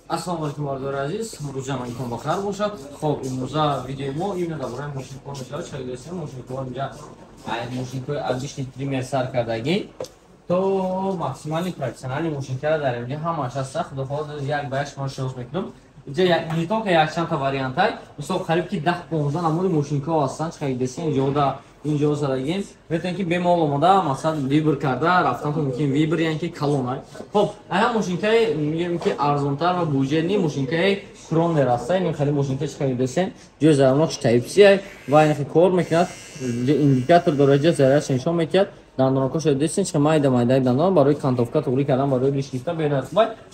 Ассалому алайкум, бардори азиз, рӯзи ҳамагитон бахайр бошад. Хоб, имрӯза видеои мо именно дар бораи мошинкҳо мешавад. Чагидасем, мошинкҳо инҷа мошинкҳои обычный триммер сар кардагӣ то максимальный профессиональный мошинкара дар инҷа ҳамааш ҳаста. Худо хоҳад, як ба як шумо шинос мекунам. Инҷа не только якчандта вариантай, мисол, қариб ки 10-15 намуди мошинкҳо ҳастанд. Чагидасем, инҷода инҷо задагим, метавонед ки бемол омода, масалан, выбор карда рафтан мумкин. Выбор, яъне ки калона. Хоб, ая мошинкаи мегӯем ки арзонтар ва бюджетный мошинкаи Кронер аста. Ин хеле мошинка, чи харидасем, ҷои заряднокш Type-C ва ин кор мекунад, индикатор дорад, ҷо зарядш нишон медиҳад. Дандонакошо дидесен, чи майда майдаи дандон, барои кантовка туғрӣ кардан, барои риш гирифтан беҳтар.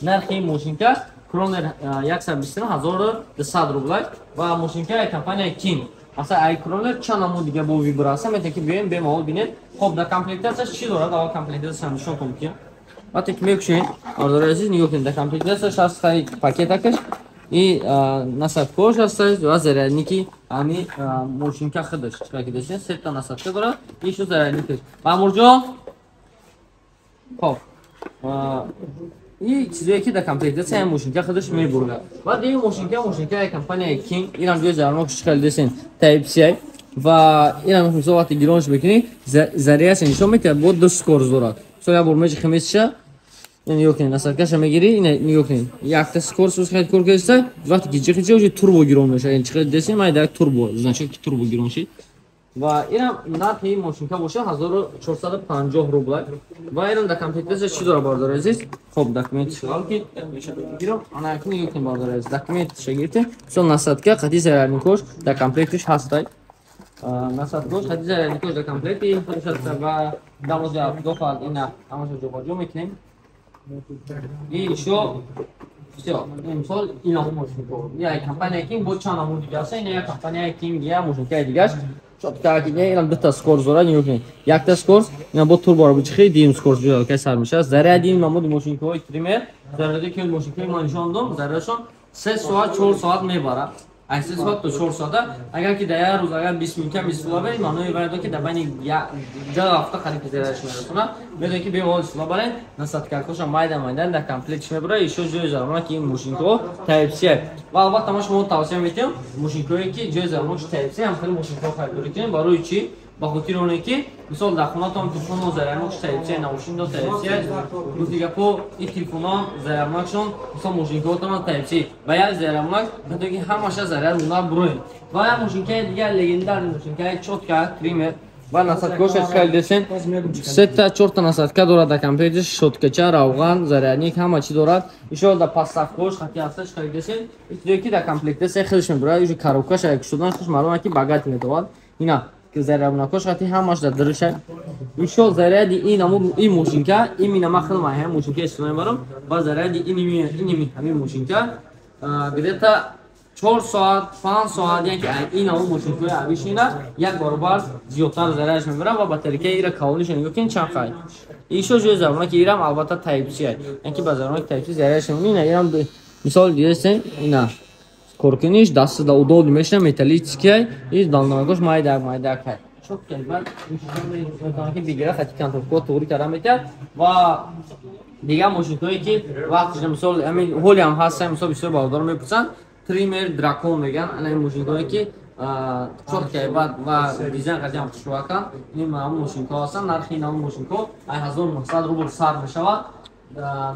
Нархи мошинка Кронер 129 200 рублай. Ва мошинкаи компанияи Кин, масалан, ай Кронер чанд намуд дига бо выбор аста, метавонед ки биёем, бемалол бинед. Хоб, дар комплектатсияш чӣ дорад? Аввал комплектатсияшам нишон кун ки вақте ки мекушед, бардори азиз, нигоҳ кунед, дар комплектатсияш ҳаст хари пакетакаш и насадкош ҳаст ва зарядники ами мошинка худаш. Чӣ ки дошен, сета насадка дорад и шу зарядникаш. Мамурҷон, хоб, и чизое ки дар комплектатсия мошинка худаш мебурда. Ва дигар мошинка, мошинкаи компанияи Кинг. Инам ҷои заряднокш, чӣ харидесен, Type-C ва инам, мисол, вақте гиронш мекунӣ, зарядша нишон медиҳад. Бо ду скорость дорад. Мисол, як бор меҷи хемесиша, нигоҳ кунед, насадкаша мегирӣ, ина нигоҳ кунед, якта скорость хеле кор кардиста. Вақте ки ҷихи уже турбо гирон мешавад. Чӣ десем, май дар турбо, значок ки турбо гирон шид. Ва инам нархи мошинка боша 1450 рубла. Ва инам дар комплектатсия чӣ дорад, бардори азиз? Хоб, документ шигал ки гирам, ана як нигоҳ кунед, бардори азиз, документша гирифтем. Мисол, насадка қати зарядникош дар комплектиш ҳастай, насадкош қати зарядникош дар комплекти худаш ҳаста. Ва дамози, худо хоҳад, ина ҳамаша ҷобаҷо мекунем и ещё всё. Мисол, ина мошинко як компания Кинг, бо чанд намуди дига аста. Ина як компания Кинг, я мошинкаи дигаш чотка ки инам дута скорость дорад. Нигоҳ кунед, якта скорость, ина бо турборо бичихи, дуюм скорость ҷо сар мешавад. Заряди ин намуди мошинкаҳои триммер, заряди ки мошинкаи ман нишон додам, зарядашон 3 соат, 4 соат мебарад, аз 3 соат то 4 соата. Агар ки дар як рӯз агар 20 минута истифода баред, маънои вай ки дар байни 2 ҳафта қариб ки зарядаш мерасонад. Метавонед ки бемалол истифода баред. Насадкакоша майда майда дар комплектш мебарад. Ишо ҷои заряднок ки ин мошинкаҳо Type-C. Ва албатта ман шумо тавсия медиҳам, мошинкаҳое ки ҷои заряднокш Type-C, ҳам хеле мошинкаҳо харидорӣ кунед. Барои чӣ? Ба хотири оне ки, мисол, дар хонатон телефонро заряднокш Type-C навошиндо Type-C, гуфти гапо, и телефонҳо заряднокшон, мисол, мошинкаҳотон Type-C ва як заряднок метавонед ки ҳамаша заряд уна буроед. Ва як мошинкаи дигар, легендарный мошинкаи чотка триммер ва насадкоша харидесен, сета чорта насадка дорад дар комплектиш, щёткача, равған, зарядник, ҳама чи дорад. Ишо дар подставкош хати ҳасташ, харидесен, чизе ки дар комплектация хелеш мебурад. Ижо коробкаша як шудан хуш маълум ки богатый метавад. Ина заряднакош хати ҳамаш дар дурша. Ишо заряди ин намуд ин мошинка, именно ман хеле ҳам мошинка истифода мебарам ва заряди ин ҳамин мошинка где-то 4 соат, 5 соат, яъне ки ин намуд мошинкаҳои обычныйна як баробар зиёдтар зарядаш мебарам. Ва батарейкаи ира калониша нигоҳ кунед, чанд хай. Ишо ҷои заряднаки ирам албатта Type-C, яъне ки ба заряднаки Type-C зарядаш. Ина ирам, мисол, дидесен, ина коркуниш дастада удобный мешина, металлический и дандонакош майдак майдак ҳай. Метавонад ки бигира, хати кантовко туғри карда метиҳад. Ва дигар мошинкое ки вақтиш, мисол, ҳамин ҳолиам ҳаста, мисол, бисёр бародаро мепурсанд, триммер Дракон мегӯянд. Ана ин мошинкое ки чотка бад ва дизайн қатиам хушрӯаканд, ин ҳамун мошинкҳо ҳастанд. Нархи ин ҳамун мошинкҳо ай 1900 рубл сар мешавад,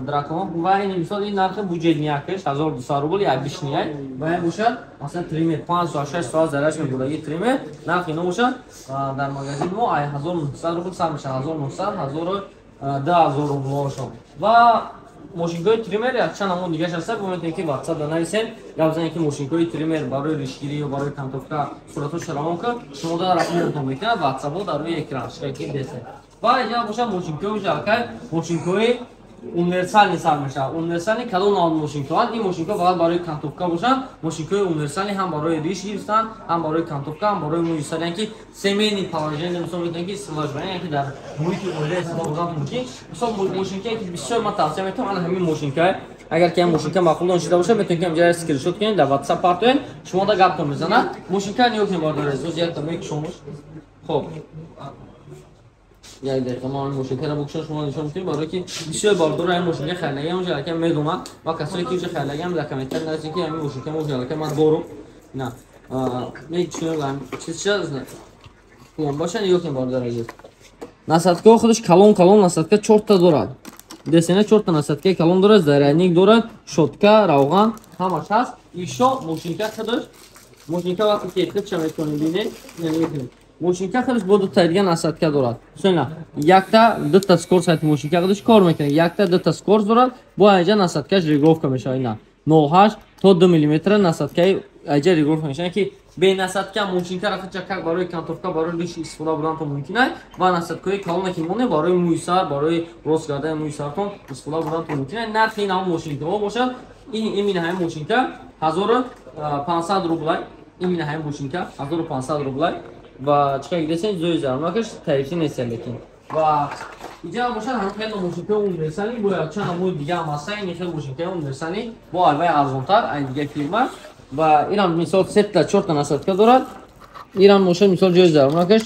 Дракон. Ва ин, мисол, ин нархи бюджетныйакаш 1200 рубл, як обычныйай. Ва ин бошад, масалан, триммер 5 соат, 6 соат зарядаш мебудаги триммер, нархи ино бошад дар магазини мо ай 1900 рубл сар мешавад, 1900, ҳазору 2000 рублҳошон. Ва мошинкҳои триммер якчанд намуд дигаш ҳаста. Бимонед ки WhatsApp да нависем, гап занед ки мошинкҳои триммер барои ришгирӣ ё барои кантовка, суратҳоша равон кун, шумо да равонтон мекунад. WhatsAppҳо дар рӯи экран шираки десе. Ва инҷа бошад мошинкҳои уже алкай мошинкҳои универсальный сар мешавад. Универсальный кадом навъ мошинкҳоанд? Ин мошинкҳо фақат барои кантовка бошанд, мошинкҳои универсальный ҳам барои риш гирифтан, ҳам барои кантовка, ҳам барои мӯи сар, яъне ки семейный положение, мисол, метавонед ки истифода баред, яъне ки дар муҳити оила истифода бурдан мумкин. Мисол, мошинкае ки бисёр ман тавсия метавонам, ана ҳамин мошинкае. Агар ки ҳам мошинка маъқулдон шида бошад, метавонед ки ҳамҷа скриншот кунед, дар WhatsApp партоед, шумо да гаптон мезанад. Мошинка нигоҳ кунед, бардори азиз, якта мекушомуш. Хоб, Як дақиқа, мо ҳамин мошинкаро букшон, шумо нишон медиҳем, барое ки бисёр бардора ҳамин мошинка харидагиам, уже аллакай медонад, ва касое ки уже харидагиам, дар комментар нависед, ки ҳамин мошинка уже аллакай ман дорум. На чизча пломбаша нигоҳ кунед, бародар азиз. Насадкаҳо худаш калон калон, насадка чорта дорад, десена, чорта насадкаи калон дорад, зарядник дорад, щётка, равған, ҳамаш ҳаст. Ишо мошинка худаш, мошинка вақте ки худша метавонед бинед, нигоҳ, мошинка худаш бо дута дига насадка дорад. Сена, якта, дута скорость ҳайти мошинка худаш кор мекунад, якта, дута скорость дорад. Бо айҷа насадкаш регулировка мешавад, ина 0,8 то 2 миллиметра насадкаи айҷа регулировка мешавад, ки бе насадка мошинкаро худша как барои кантовка, барои риш истифода бурдантон мумкин аст, ва насадкаҳои калоне ки монем, барои мӯи сар, барои рост кардани мӯи сартон истифода бурдантон мумкин аст. Нархи ин ҳамон мошинкаҳо бошад, ин именно ҳамин мошинка 1500 рублай, именно ҳамин мошинка 1500 рублай. Ва чӣ кар десен, зои зармакаш тарифи нест, лекин. Ва иҷа бошад ҳам хеле мошинкаи универсальный, бо чанд намуди дига ҳам ҳаста. Ин хеле мошинкаи универсальный бо алваи арзонтар, айн дига фирма. Ва инам мисол сета, чорта насадка дорад. Ирам бошад, мисол, ҷои зармакаш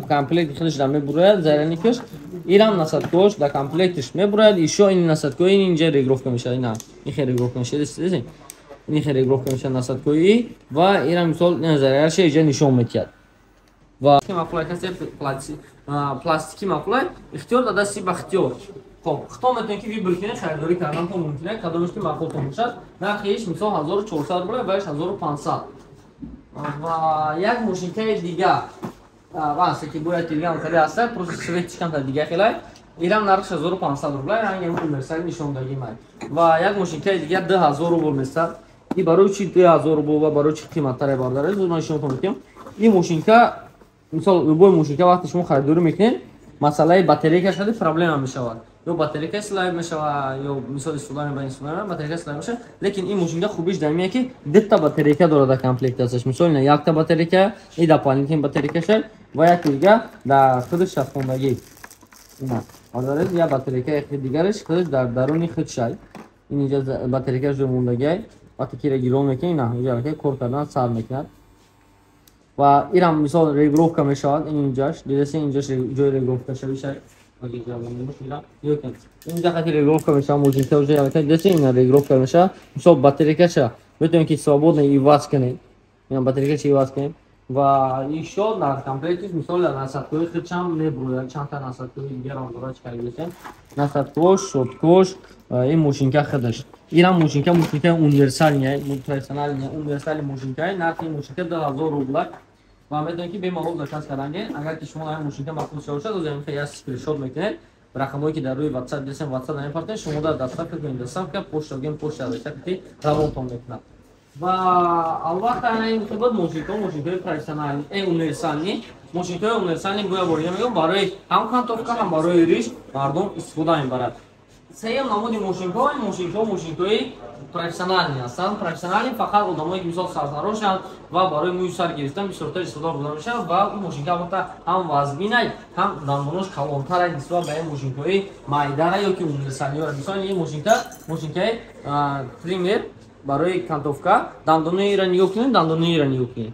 комплект худаш да мебурояд, зарядникаш, ирам насадкаош да комплектиш мебурояд. Ишо ин насадкаи ин инҷа регулировка мешавад, ина ин хеле регулировка мешавад, ин хеле регулировка мешавад насадкаи. Ва ирам, мисол, зарядша иҷа нишон медиҳад. Ва маъқулай касе, пластики маъқулай, ихтиёр дар дасти Бахтиёр. Хоб, хито метавонед, ки выбор кунед, харидорӣ карданатон мумкин аст, кадомеш ки маъқултон бошад. Нархи иш, мисол, 1400 рубля ва иш 1500. Ва як мошинкаи дига аст, ки бояд дига хеле ҳаста, просто цветиш камтар дига хелай. Ирам нархш 1500 рубля, ранги универсальный нишондагӣ май. Ва як мошинкаи дига 2000 рубл месад. И барои чи 2000 рубл ва барои чи қиматтаре, бародари, ман нишонтон медиҳам. Ин мошинка, мисол, любой мошинка вақте шумо харидорӣ мекунед, масъалаи батарейкаш хеле проблема мешавад, ё батарейка слаб мешавад, ё мисол истифода мебаред, истифода мебаред, батарейка слаб мешавад. Лекин ин мошинка хубиш дар меяд, ки дутта батарейка дорад дар комплектацияш. Мисол, ина якта батарейка и дополнительный батарейкаша ва яке дига дар худаш часпондагӣ. Ина, ҳозир як батарейка дигараш худаш дар даруни худшай. Ин инҷа батарейкаш ҷо мондагиай. Вақте ки гирон мекунед, ина инҷа кор кардан сар мекунад. Ва ирам, мисол, регулировка мешавад. Ин инҷаш дидасе, инҷаш ҷои регулировка шавишай. Инҷа хати регулировка мешавад мошинка, уже дидасе, ина регулировка мешавад. Мисол, батарейкаша метавонед, ки свободно иваз кунед, ина батарейкаша иваз кунед. Ва ишо дар комплектиш, мисол, насадкаҳои худшам мебурояд, чандта насадкаҳои дигарам дорад, чӣ кардесем, насадкаош, щёткаош, ин мошинка худаш. Ирам мошинка, мошинкаи универсальный, профессиональный, универсальный мошинкаи. Нархи ин мошинка 2000 рубла ва метавонед, ки бемалол заказ карданге. Агар ки шумо ҳамин мошинка мақбул шуда бошад, оз як скриншот мекунед, рақамҳое ки дар рӯи WhatsApp десем, WhatsApp намепартед, шумо дар доставка кунед, доставка, почта гем, почта ки равонтон мекунад. Ва албатта ин буд мошинкаҳо, мошинкаҳои профессиональный, универсальный, мошинкаҳои универсальный. Гӯя борида мегӯям, барои ҳам кантовка, ҳам барои риш мардум истифода мебарад. Сеюм намуди мошинкаҳо, ин мошинкаҳо мошинкаҳои профессиональный ҳастанд. Профессиональный фақат одамое ки, мисол, сартарошанд ва барои мӯи сар гирифтан бисёртар истифода бурда мешавад. Ва ин мошинка албатта ҳам вазминай, ҳам дандонош калонтарай нисбат ба ин мошинкаҳои майдара ё ки универсальныйора. Мисол, ин мошинка, мошинкаи триммер барои кантовка, дандоноиро нигоҳ кунед, дандоноиро нигоҳ кунед,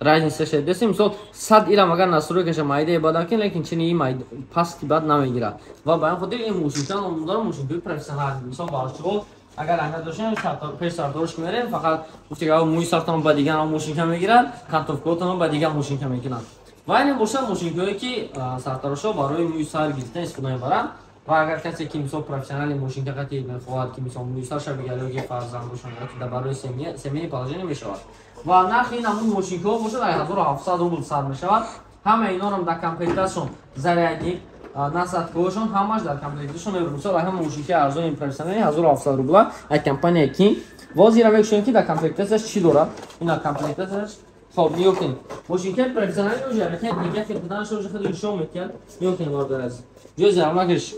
разница шед десем. Мисол, 100 ирам агар настройкаша майдае бадан кунед, лекин чини ин пасти бад намегирад. Ва ба ин хотир ин мошинка ном дорад мошинкаи профессиональный. Мисол, барчиҳо агар аҳамият дошем, пеш сартарош ки мерем, фақат гуфти, мӯи сартон ба дигар мошинка мегирад, кантовкаотон ба дигар мошинка мекунанд. Ва ин бошад мошинкаҳое ки сартарошҳо барои мӯи сар гирифтан истифода мебаранд. Ва агар касе ки, мисол, профессиональный мошинка қати мехоҳад, ки, мисол, мӯи сарша бигирад ё ки фарзандошон, барои семейный положение мешавад. Ва нархи ин ҳамун мошинкаҳо бошад, 1700 рубл сар мешавад. Ҳама инорам дар комплекташон зарядник, насадкаҳошон, ҳамаш дар комплекташон мебурад. Мисол, ҳама мошинкаи арзони профессиональный 1700 рубла як компания King. Возира мекушем, ки дар комплектацияш чӣ дорад. Ина комплектацияш. Хоб, нигоҳ кунед, мошинкаи профессиональный уже дига хел буданаш уже худи нишон медиҳад. Нигоҳ кунед, бародар азиз, ҷои зармакаш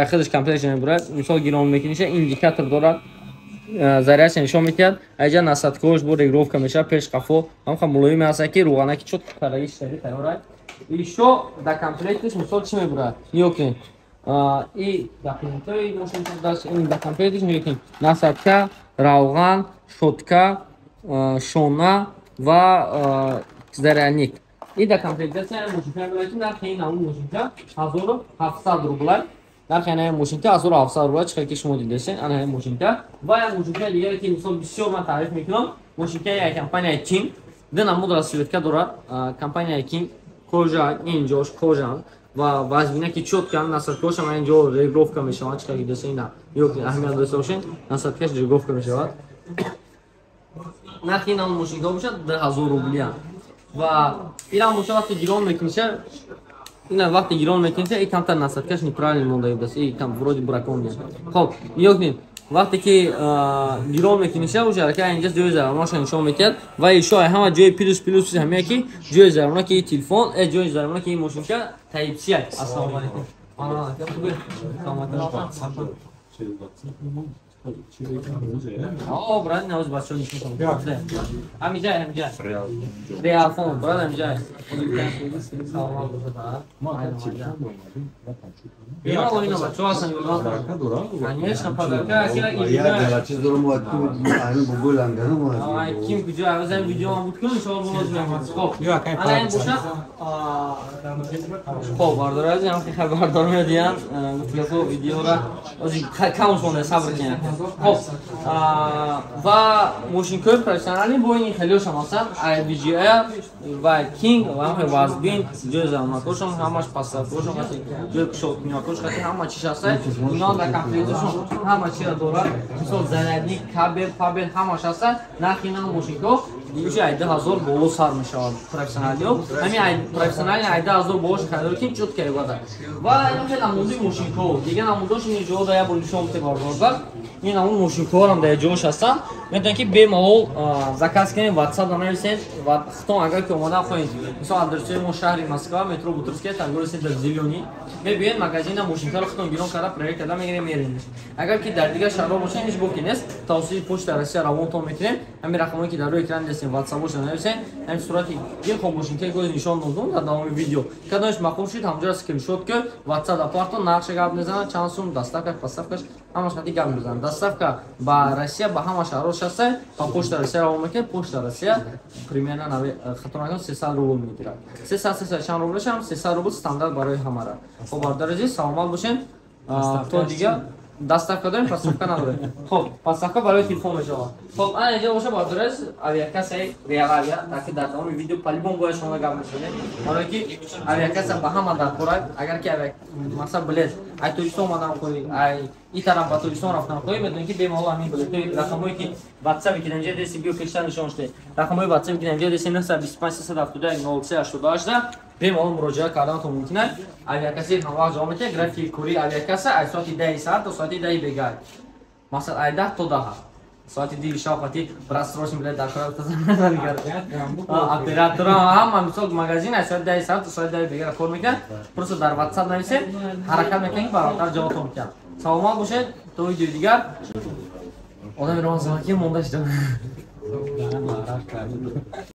худаш комплекташ мебурад. Мисол, гирон мекуниша, индикатор дорад, зарядша нишон медиҳад. Айҷа насадкаҳош бо регулировка мешавад, пеш, қафо, ҳамха мулоим ҳаста, ки рӯғанаки чот кардаги шари тайёрад. Ишо дар комплекташ, мисол, чӣ мебурад, нигоҳ кунед. И документҳои мошинка, дар комплекташ, нигоҳ кунед, насадка, равған, щётка, шона ва зарядник. И дар комплектация мошинка мебарад, ки нархи ин ҳамун мошинка 1700 рубла. Нархи ана мошинка 1700 рубла, чӣ ки шумо дидесен, ана ҳамин мошинка. Ва як мошинкаи дигаре, ки мисол бисёр ман таъриф мекунам, мошинкаи як компанияи King, ду намуд расцветка дорад. Компанияи King, кожа, инҷош кожа ва вазбина ки чётко, насадкаҳошам инҷо регулировка мешавад, чӣ дидесен, ина ё аҳамият дошта бошен, насадкаш регулировка мешавад. Нархи ин ҳамун мошинка бошад 2000 рублия. Ва инам бошад, вақте гирон мекуниша, ина вақте гирон мекуниша, и камтар насадкаш неправильно монда будааст, и кам вроде бракон. Хоб, нигоҳ кунед, вақте ки гирон мекуниша, уже ака инҷа ҷои зарарноша нишон медиҳад. Ва ишо ҳама ҷои плюс ҳамия ки ҷои зарарно ки телефон, ҷои зарарно ки ин мошинка Type C. Ассалому алайкум. О, брат, навоз бачаҳо нишон. Ҳамиҷа, ҳамиҷа. Реалфон, брат, ҳамиҷа. Саломат бошад. Бемалол, ино бачаҳо ҳастан, ёрдам. Конечно, подарка, акира. Я чиз дорам, ҳамин бобои лангану. Ким куҷо, аваз ҳамин видео ман буд кун, иншоалло боз меомад. Хоб, ана ин бошад. Хоб, бардор азиз, ҳам хабардор медиҳанд. Гуфтагапо видеора ози кам сонда, сабр кунед. Хоб, ва мошинкаҳои профессионалӣ бо ин хелиошам ҳастанд, IVGA ва King ва ҳам вазбин, ҷои зармакошон ҳамаш, пассажирошон қати, ҷои кушодкунякош қати, ҳама чиш ҳаста. Ино дар комплекташон ҳама чиро дорад, мисол зарядник, кабел, пабел, ҳамаш ҳаста. Нархи ина мошинкаҳо дигуши ай 2000 боло сар мешавад. Профессионалио ҳамин ай профессионали ай 2000 болош харидор ки чётко бада. Ва ин хел намуди мошинкаҳо, дигар намудош ин ҷо да як бор нишон бите, бародарзар. Ин намуд мошинкаҳоам дар ҷош ҳастанд, метавонед ки бемалол заказ кунед, WhatsApp нанависед ва худтон агар ки омода хоҳед, мисол адресҳои мо: шаҳри Москва, метро Бутырская, торговый центр «Зелёный». Мебиёед магазина, мошинкаро худтон гирон карда, проверка карда мегирем, мерем. Агар ки дар дигар шаҳрҳо бошед, ҳеҷ боке нест, тавассути Почта Россия равонтон мекунем. Ҳамин рақамое ки дар рӯи экран дестем, WhatsApp-ошо нависед. Ҳамин сурати дилхоҳ мошинкаи гози нишон додум дар давоми видео, кадомаш маъқул шуд, ҳамҷоя скриншот ки WhatsApp апартон, нархша гап мезанад, чанд сум, доставкаш, поставкаш, ҳамаш қати гап мезанад. Доставка ба Россия, ба ҳама шаҳрҳо шаста, ба Почта Россия равон мекунед. Почта Россия примерно, хато накунам, 300 рубл мегирад, 300, 300 чанд рубл шам, 300 рубл стандарт барои ҳамара. Хоб, бародари азиз, саломат бошед то дигар. Доставка дорем, поставка надорем. Хоб, поставка барои телефон мешавад. Хоб, ана инҷо боша, бародари азиз, авиакассаи Реал Авиа, таки дар тамоми видео по-любому бояд шумо гап мешавед, барое ки авиакасса ба ҳама даркорад. Агар ки мақсад билет ай Тоҷикистон омадан хоҳӣ, ай и тараф ба Тоҷикистон рафтан хоҳӣ, медонӣ ки бемалол ҳамин билетҳои рақамҳое ки WhatsApp ки дар инҷа деси, биё пештар нишон шуде, рақамҳои WhatsApp ки дар инҷа деси, 925 371 03 88, бемалол муроҷиат карданатон мумкин аст. Авиакасси ҳамвақт ҷавоб медиҳад. Графики кории авиакасса аз соати 10 саат то соати 10 бегар, масалан ай 10 то 10, соати 2 шаб қати рассрочный билет дар оператора ҳама. Мисол, магазин аз соати 10 саат то соати 10 бегара кор мекунад. Просто дар WhatsApp нависед, ҳаракат мекунед ки баробар ҷавобтон мекунад. Саломат бошед то видеои дигар. Одами роман ки монда шуда.